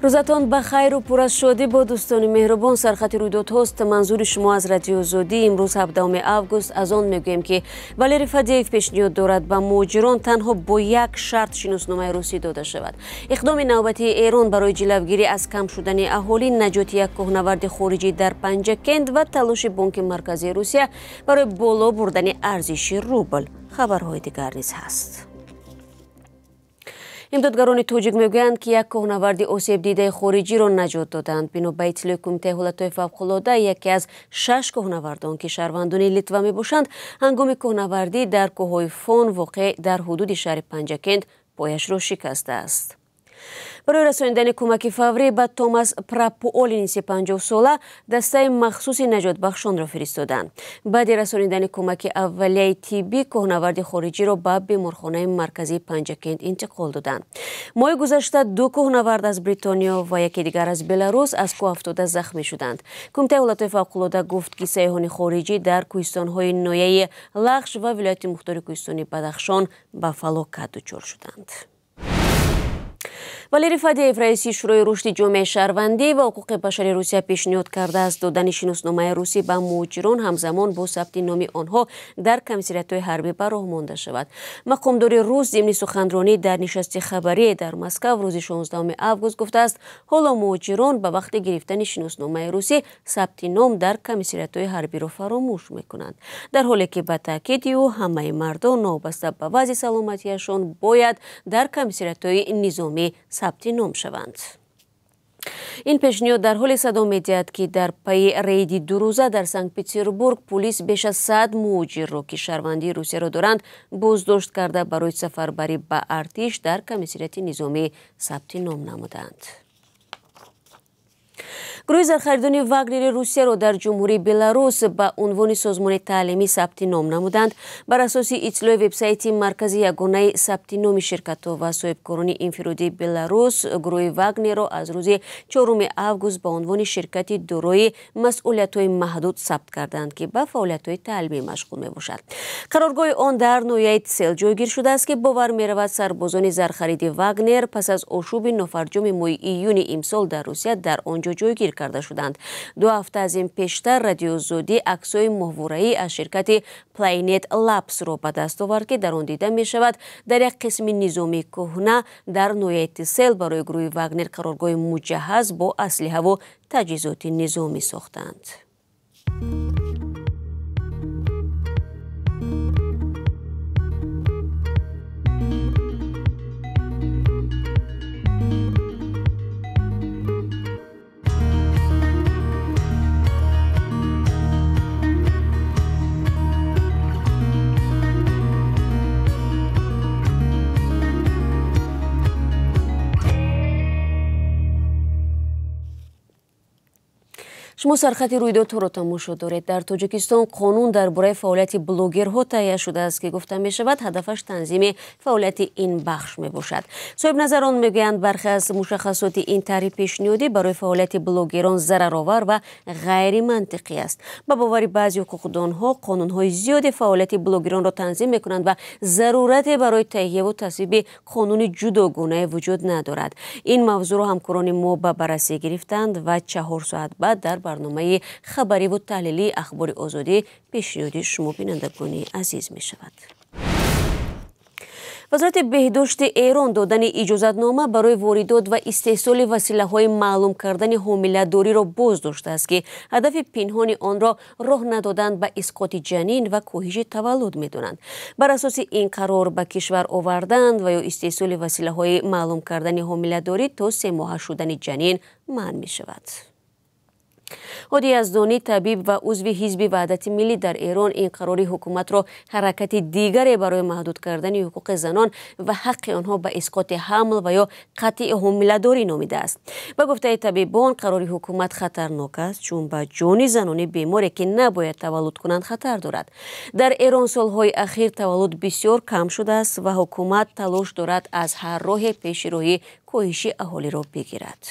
Рӯзатон ба хайру пур аз шодӣ бо дӯстони меҳрубон. Сархати рӯйдодҳост манзури шумо аз Радиои Озодӣ. Имрӯз 17 август аз он мегӯем, ки Валерий Фадеев пешниҳод дорад ба муҳоҷирон танҳо бо як шарт шиносномаи русӣ дода шавад. Иқдоми навбатии Эрон барои ҷилавгирӣ аз кам шудани аҳолӣ, наҷоти як кӯҳнаварди хориҷӣ дар Панҷакент ва талоши Бонки Марказии Русия барои боло бурдани арзиши рубл. Хабарҳои дигар низ ҳаст. Имдодгарони тоҷик мегӯянд, ки як кӯҳнаварди осебдидаи хориҷиро наҷот доданд. Бино ба иттилои Кумитаи ҳолатҳои фавқулода, яке аз 6 кӯҳнавардон, ки шаҳрвандони Литва мебошанд, ҳангоми кӯҳнавардӣ дар кӯҳҳои Фон воқеъ дар ҳудуди шаҳри Панҷакент пояшро шикастааст. Барои расонидани кӯмаки фаврӣ ба Томас Прапуолинси 50-сола дастаи махсуси наҷотбахшонро фиристоданд. Баъди расонидани кӯмаки аввалияи тиббӣ кӯҳнаварди хориҷиро ба беморхонаи марказии Панҷакент интиқол доданд. Моҳи гузашта 2 кӯҳнавард аз Бритониё ва яке дигар аз Беларус аз кӯҳ афтода захмӣ шуданд. Кумитаи ҳолатҳои фавқулода гуфт, ки сайёҳони хориҷӣ дар кӯҳистонҳои ноҳияи Лахш ва вилояти мухтори кӯҳистони Бадахшон ба фалокат дучор шуданд. Валерий Фадеев, раиси Шӯрои рушди ҷомеаи шаҳрвандӣ ва ҳуқуқи башари Русия, пешниҳод кардааст додани шиносномаи русӣ ба муҳоҷирон ҳамзамон бо сабти номи онҳо дар комиссариятҳои ҳарбӣ ба роҳ монда шавад. Мақомдори рус зимни суханронӣ дар нишасти хабарӣ дар Москав рӯзи 16 август гуфтааст, ҳоло муҳоҷирон ба вақти гирифтани шиносномаи русӣ сабти ном дар комиссариятҳои ҳарбиро фаромӯш мекунанд. Дар ҳоле ки ба таъкиди ӯ ҳамаи мардон новобаста ба вазъи саломатиашон бояд дар комиссариятҳои низомӣ сабти ном шаванд. Ин пешниҳод дар ҳоле садо медиҳад, ки дар пайи рейди дурӯза дар Санкт-Петербург пулис беш аз 100 муҳоҷирро, ки шаҳрвандии Русияро доранд, боздошт карда барои сафарбарӣ ба артиш дар комиссариати низомӣ сабти ном намуданд. Гурӯҳи зархаридони Вагнери Русияро дар Ҷумҳурии Беларус ба унвони созмони таълимӣ сабти ном намуданд. Бар асоси иттилои вебсайти Маркази ягонаи сабти номи ширкатҳо ва соҳибкорони инфиродии Беларус, гурӯҳи Вагнерро аз рӯзи 4 август ба унвони ширкати дорои масъулиятҳои маҳдуд сабт карданд, ки ба фаъолиятҳои таълимӣ машғул мебошад. Қароргоҳи он дар ноҳияи Тсел ҷойгир шудааст, ки бовар меравад сарбозони зархариди Вагнер пас аз ошӯби нофарҷоми моҳи июни имсол дар Русия дар он ҷо ҷойгир карда шуданд. 2 ҳафта аз ин пештар Радиои Озодӣ аксҳои моҳвораӣ аз ширкати Planet Labs-ро ба даст овард, ки дар он дида мешавад дар як қисми низомии кӯҳна дар ноҳияи Тисел барои гурӯҳи Вагнер қароргоҳи муҷаҳҳаз бо аслиҳаву таҷҳизоти низомӣ сохтанд. Шумо сархати рӯйдодҳоро тамошо доред. Дар Тоҷикистон қонун дар бораи фаъолияти блогерҳо таҳия шудааст, ки гуфта мешавад ҳадафаш танзими фаъолияти ин бахш мебошад. Соҳибназарон мегӯянд, бархе аз мушаххасоти ин тарҳи пешниҳодӣ барои фаъолияти блогерон зараровар ва ғайримантиқӣ аст. Ба бовари баъзе ҳуқуқдонҳо, қонунҳои зиёде фаъолияти блогеронро танзим мекунанд ва зарурате барои таҳияву тасвиби қонуни ҷудогонае вуҷуд надорад. Ин мавзӯъро ҳамкорони мо ба баррасӣ гирифтанд ва 4 соат баъд дар барномаи хабариву таҳлилии Ахбори Озодӣ пешниҳоди шумо бинандагони азиз мешавад. Вазорати беҳдошти Эрон додани иҷозатнома барои воридот ва истеҳсоли василаҳои маълум кардани ҳомиладориро боз доштааст, ки ҳадафи пинҳони онро роҳ надодан ба исқоти ҷанин ва коҳиши таваллуд медонанд. Бар асоси ин қарор ба кишвар овардан ва ё истеҳсоли василаҳои маълум кардани ҳомиладорӣ то 3 моҳа шудани ҷанин манъ мешавад. Ҳоди Яздонӣ, табиб ва узви ҳизби Ваҳдати миллӣ дар Эрон, ин қарори ҳукуматро ҳаракати дигаре барои маҳдуд кардани ҳуқуқи занон ва ҳаққи онҳо ба исқоти ҳамл ва ё қатъи ҳомиладорӣ номидааст. Ба гуфтаи табибон, қарори ҳукумат хатарнок аст, чун ба ҷони занони беморе, ки набояд таваллуд кунанд, хатар дорад. Дар Эрон солҳои ахир таваллуд бисёр кам шудааст ва ҳукумат талош дорад аз ҳар роҳе пеши роҳи коҳиши аҳолиро бигирад.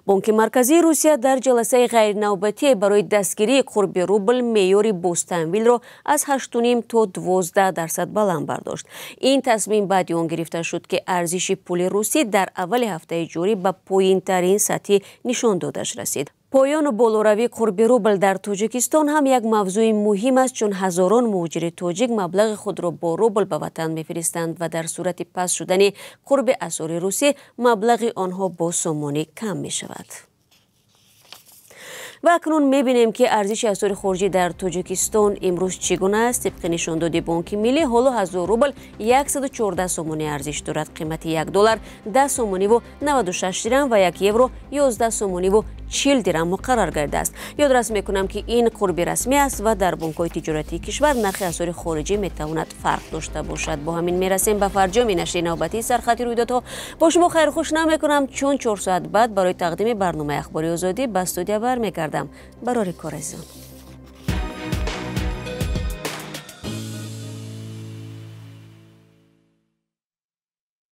Бонки Марказии Русия дар ҷаласаи ғайринавбатӣ барои дастгирии қурби рубл меъёри бозтамвилро аз 8,5 то 12% баланд бардошт. Ин тасмим баъди он гирифта шуд, ки арзиши пули русӣ дар аввали ҳафтаи ҷорӣ ба поинтарин сатҳи нишон додаш расид. Поёну болоравии қурби рубл дар Тоҷикистон ҳам як мавзӯи муҳим аст, чун ҳазорон муҳоҷири тоҷик маблағи худро бо рубл ба ватан мефиристанд ва дар сурати паст шудани қурби асъори русӣ маблағи онҳо бо сомонӣ кам мешавад. Ва акнун мебинем, ки арзиши асъори хориҷӣ дар Тоҷикистон имрӯз чӣ гуна аст. Тибқи нишондоди Бонки Миллӣ, ҳоло 1000 рубл 114 сомонӣ арзиш дорад. Қимати 1 доллар 10 сомониву 96 дирам ва 1 евро 11 сомониву 40 дирам муқаррар гардааст. Ёдрас мекунам, ки ин қурби расмӣ аст ва дар бонкҳои тиҷоратии кишвар нархи асъори хориҷӣ метавонад фарқ дошта бошад. Бо ҳамин мерасем ба фарҷоми нашри навбатии «Сархати рӯйдодҳо». Бо шумо хайрхуш намекунам, чун 4 соат баъд барои тақдими барномаи «Ахбори Озодӣ» ба студия бармегардам. Барори кор, азизон.